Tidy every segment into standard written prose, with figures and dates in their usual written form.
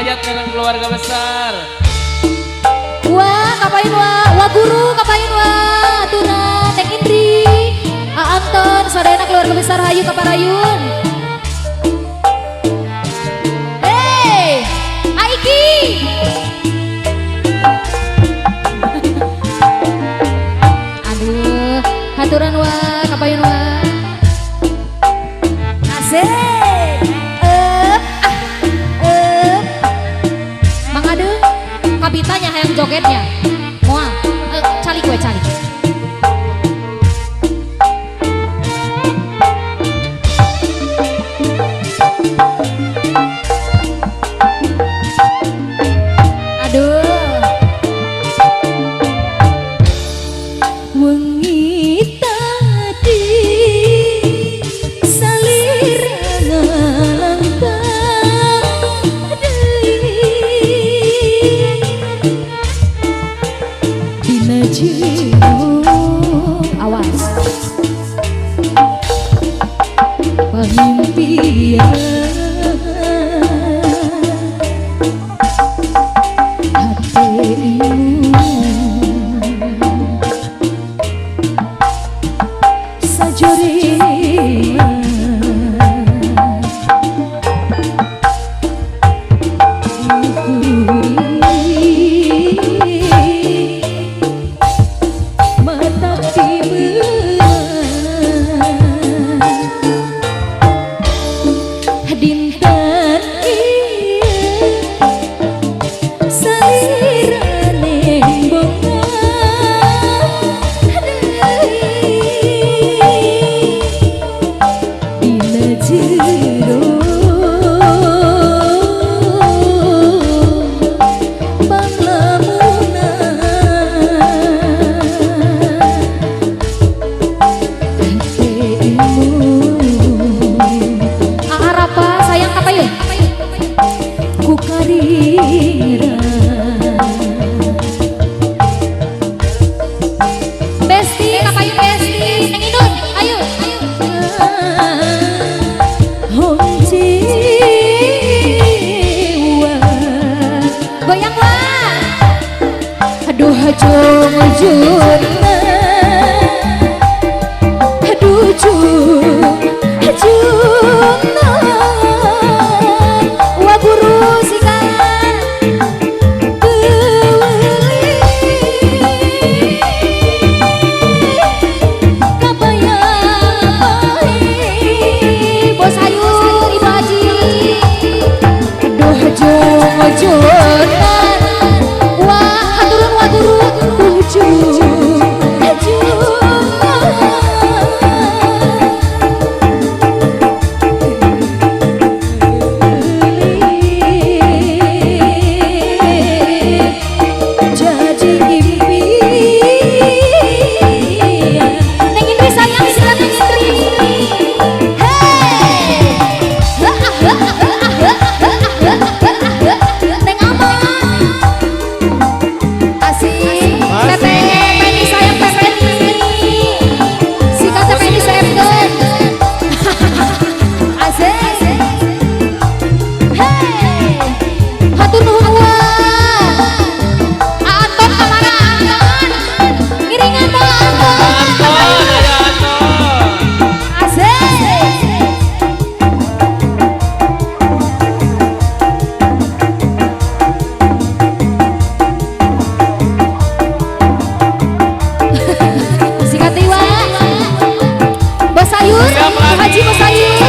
Hidayat dan keluarga besar. Wah, kapain wah, wah guru kapain wah, aturan Neng Indri, A Anton, sadayana keluarga besar hayu kaparayun. Hey, Aiki. Aduh, haturan wah, kapayun wah. Asik. Up, ah, up. Mang Ade, kabitanya hayang jogetnya. Moal, calik we calik. Aduh. Wengi tadi salira ngalangkah deui dina jero awas pamimpian hatimu sajorima mata dinten ieu salirane bonga deui dina jero panglamunan hatimu. Arapa sayang kapayun ku karira Besti kapayun Besti Neng Inun ayo ayo Hong jiwa goyang wah aduh jung juna aduh jung juna wah guru sikat keuli kabayang bos sayur ibu haji aduh jung juna wah haturun wah guru jung juna. Jadi impian Neng Indri sayang silakan Neng Indri. Hey, Neng Aman asik Teteh Penny sayang Teh Penny sikat Teh Penny sayangkeun asik. Hey, hatur nuhun wah Anton kamana Anton ngiringan dong Anton. Anton, ayo Anton. Asik. Sikat Iwa Bos Sayur Siap, Haji Adi. Bos Sayur.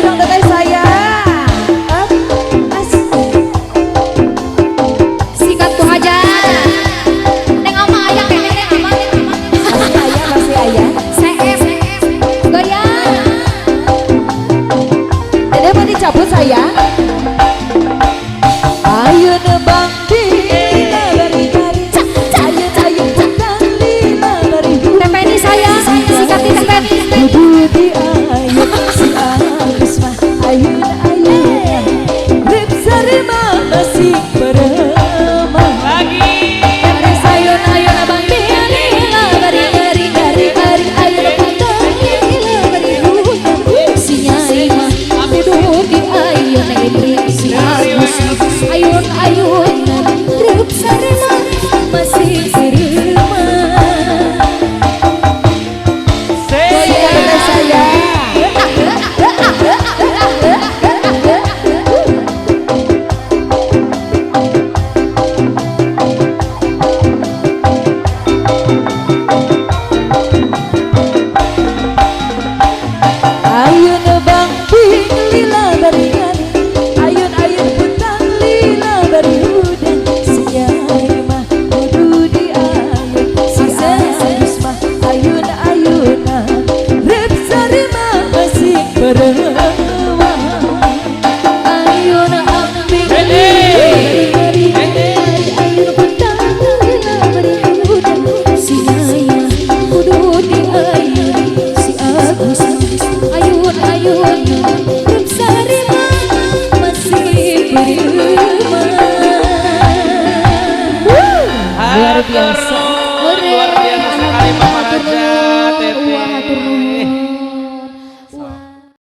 dong, Teteh sayang. Up, as. Sikat tuh aja. Neng ama ayang, neng neng ama, neng ama. Masih ayah, masih ayah. CF, goyang. Dede mau dicabut sayang. Ayo nebang di bari bari. Ayo ayo putar lila bari. Teh Penny sayang, sikat di Teh Penny. Kudu di ayo si Agus mah ayun ayun. Rip sarima masih beremah. Lagi. Ayun ayun abang lila bari bari bari bari ayun putar lila bari hutan. Si Nyai mah kudu di ayun Neng Indri si Agus ayun ayun reup sarema masih beremah. Iya, Teteh sayang. Ayun nebang bing lila bari ngari. Ayun ayun putar lila bari hudan. Si Nyai mah kudu di ayun. Si Agus mah ayun ayuna. Rip sarima masih beremah. Ayun ambing bari bari ayun putar lila bari hudan. Si Nyai mah kudu di ayun si Agus ayun ayun.